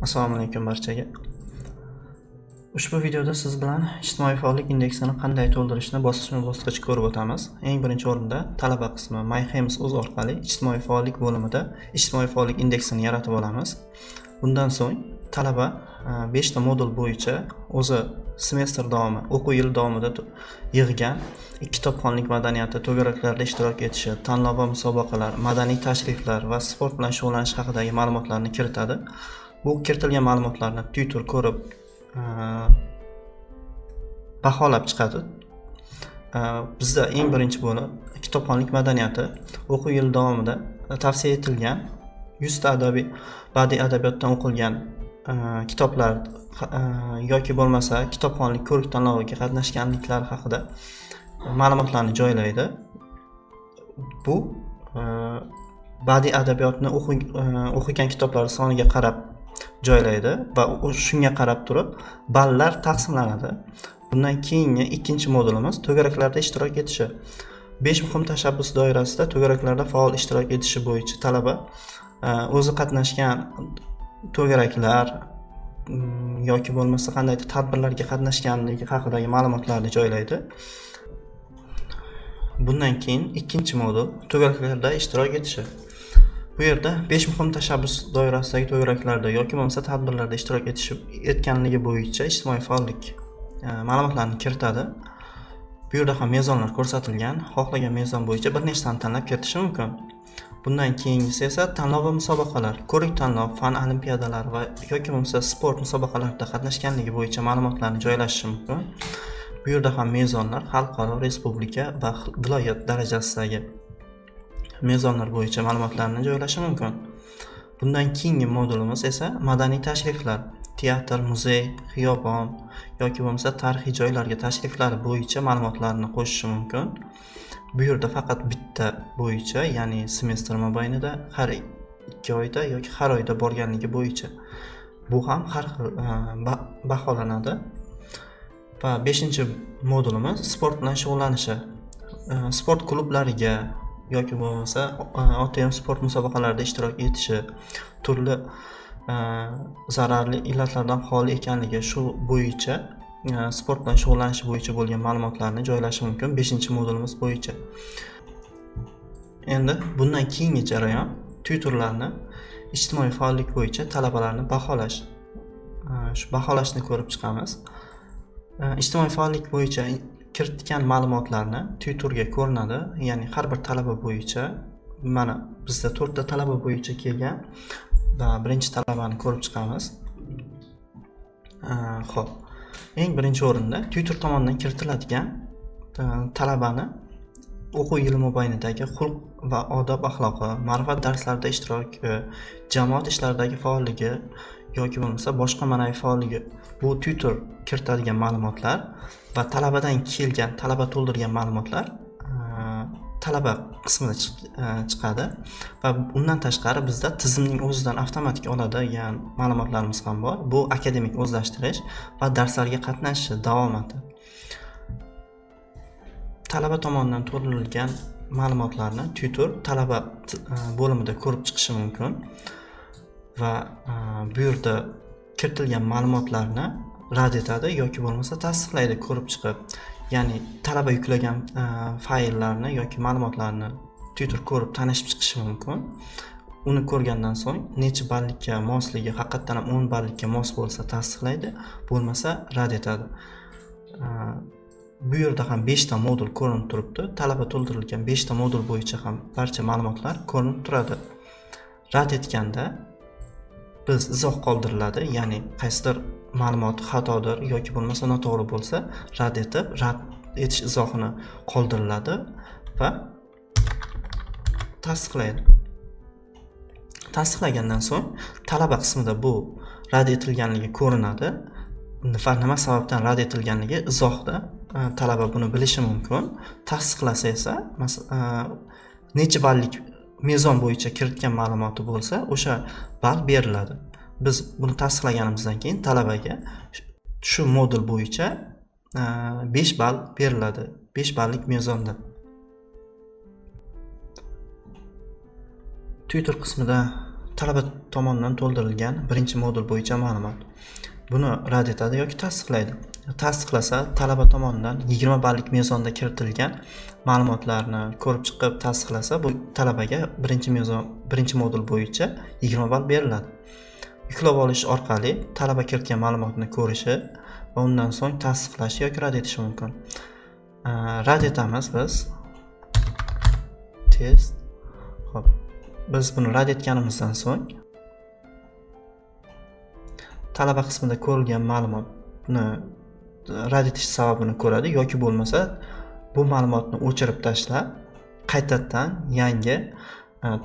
Assalomu alaykum barchaga. Ushbu videoda siz bilan ijtimoiy faollik indeksini qanday to'ldirishni bosqichma-bosqich ko'rib o'tamiz. Eng birinchi o'rinda talaba qismi MyHems.uz orqali ijtimoiy faollik bo'limida ijtimoiy faollik indeksini yaratib olamiz. Bundan so'ng talaba 5 ta modul bo'yicha o'zi semestr davomi, o'quv yili davomida yig'gan kitobxonlik madaniyati, to'garaklarda ishtirok etishi, tanlov va musobaqalar, madaniy tashriflar va sport bilan shug'ullanish haqidagi ma'lumotlarni kiritadi. Bu kiritilgan ma'lumotlarni tutor ko'rib baholab chiqadi. Bizda eng birinchi bo'lib kitobxonlik madaniyati o'quv yili davomida tavsiya etilgan 100 ta adabiy badiiy adabiyotdan o'qilgan kitoblar yoki bo'lmasa kitobxonlik ko'rik tanloviga qatnashganliklari haqida ma'lumotlarni joylaydi. Bu badiiy adabiyotni o'qigan kitoblar soniga qarab joylaydi va shunga qarab turib ballar taqsimlanadi. Bundan keyingi ikkinchi modulimiz to'garaklarda ishtirok etishi. 5 muhim tashabbus doirasida to'garaklarda faol ishtirok etishi bo'yicha talaba o'zi qatnashgan to'garaklar yoki bo'lmasa qandaydir tadbirlarga qatnashganligi haqidagi ma'lumotlarni joylaydi. Bundan keyin ikkinchi modul to'garaklarda ishtirok etishi. Bu yerda 5 muhim tashabbus doirasidagi to'garaklarda yoki bo'lmasa tadbirlarda ishtirok etganligi bo'yicha ijtimoiy faollik ma'lumotlarni kiritadi. Bu yerda ham mezonlar ko'rsatilgan. Xohlagan mezon bo'yicha bir nechtani tanlab kiritishi mumkin. Bundan keyingisi esa tanlov va musobaqalar, ko'rik tanlov, fan olimpiadalari va yoki bo'lmasa sport musobaqalarida qatnashganligi bo'yicha ma'lumotlarni joylashishi mumkin. Bu yerda ham mezonlar xalqaro, respublika va viloyat darajasidagi mezonlar bo'yicha ma'lumotlarni joylashi mumkin. Bundan keyingi modulimiz esa madaniy tashriflar, teatr, muzey, xiyobon yoki bo'lmasa tarixiy joylarga tashriflari bo'yicha ma'lumotlarni qo'shishi mumkin. Bu yerda faqat bitta bo'yicha, ya'ni semestr mobaynida har 2 oyda yoki har oyda borganligi bo'yicha bu ham har xil baholanadi. Va 5 modulimiz sport bilan shug'ullanishi. Sport klublariga yoki bo'lmasa OTM sport musobaqalarida ishtirok etishi, turli zararli illatlardan xoli ekanligi, shu bo'yicha sport bilan shug'ullanishi bo'yicha bo'lgan ma'lumotlarni joylashi mumkin 5 modulimiz bo'yicha. Endi bundan keyingi jarayon tutorlarni ijtimoiy faollik bo'yicha talabalarni baholash. Shu baholashni ko'rib chiqamiz. Ijtimoiy faollik bo'yicha kiritgan ma'lumotlarni tutorga ko'rinadi, ya'ni har bir talaba bo'yicha. Mana bizda 4 ta talaba bo'yicha kelgan va birinchi talabani ko'rib chiqamiz. Xo'p. Eng birinchi o'rinda tutor tomonidan kiritiladigan talabani o'quv yili mobaynidagi xulq va odob axloqi, ma'rifat darslarida ishtiroki, jamoat ishlaridagi faolligi yoki bo'lmasa boshqa ma'naviy faolligi, bu tutor kiritadigan ma'lumotlar va talabadan kelgan, talaba to'ldirgan ma'lumotlar talaba qismida chiqadi va undan tashqari bizda tizimning o'zidan avtomatik oladigan ma'lumotlarimiz ham bor. Bu akademik o'zlashtirish va darslarga qatnashishi davomati. Talaba tomonidan to'ldirilgan ma'lumotlarni tutor talaba bo'limida ko'rib chiqishi mumkin va bu yerda kiritilgan ma'lumotlarni rad etadi yoki bo'lmasa tasdiqlaydi ko'rib chiqib. Ya'ni talaba yuklagan fayllarni yoki ma'lumotlarni tutor ko'rib tanishib chiqishi mumkin. Uni ko'rgandan so'ng necha ballikka mosligi, haqiqatdan ham 10 ballikka mos bo'lsa tasdiqlaydi, bo'lmasa rad etadi. Bu yerda ham 5 ta modul ko'rinib turibdi. Talaba to'ldirilgan 5 ta modul bo'yicha ham barcha ma'lumotlar ko'rinib turadi. Rad etganda biz izoh qoldiriladi, ya'ni qaysidir ma'lumot xatodir yoki bo'lmasa noto'g'ri bo'lsa rad etib, rad etish izohini qoldiriladi va tasdiqlaydi. Tasdiqlagandan so'ng talaba qismida bu rad etilganligi ko'rinadi va nima sababdan rad etilganligi izohda talaba buni bilishi mumkin. Tasdiqlasa esa necha ballik mezon bo'yicha kiritgan ma'lumoti bo'lsa, o'sha ball beriladi. Biz buni tasdiqlaganimizdan keyin talabaga shu modul bo'yicha 5 ball beriladi. 5 ballik mezonda. Tutor qismida Talaba tomonidan to'ldirilgan birinchi modul bo'yicha ma'lumot. Buni rad etadi yoki tasdiqlaydi. Tasdiqlasa, talaba tomonidan 20 ballik mezonda kiritilgan ma'lumotlarni ko'rib chiqib tasdiqlasa, bu talabaga birinchi mezon, birinchi modul bo'yicha 20 ball beriladi. Yuklab olish orqali talaba kiritgan ma'lumotni ko'rishi va undan so'ng tasdiqlashi yoki rad etishi mumkin. Rad etamiz biz. Test. Xo'p, biz buni rad etganimizdan so'ng talaba qismida ko'rilgan ma'lumotni rad etish sababini ko'radi yoki bo'lmasa bu ma'lumotni o'chirib tashlab, qaytadan yangi,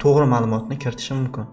to'g'ri ma'lumotni kiritishi mumkin.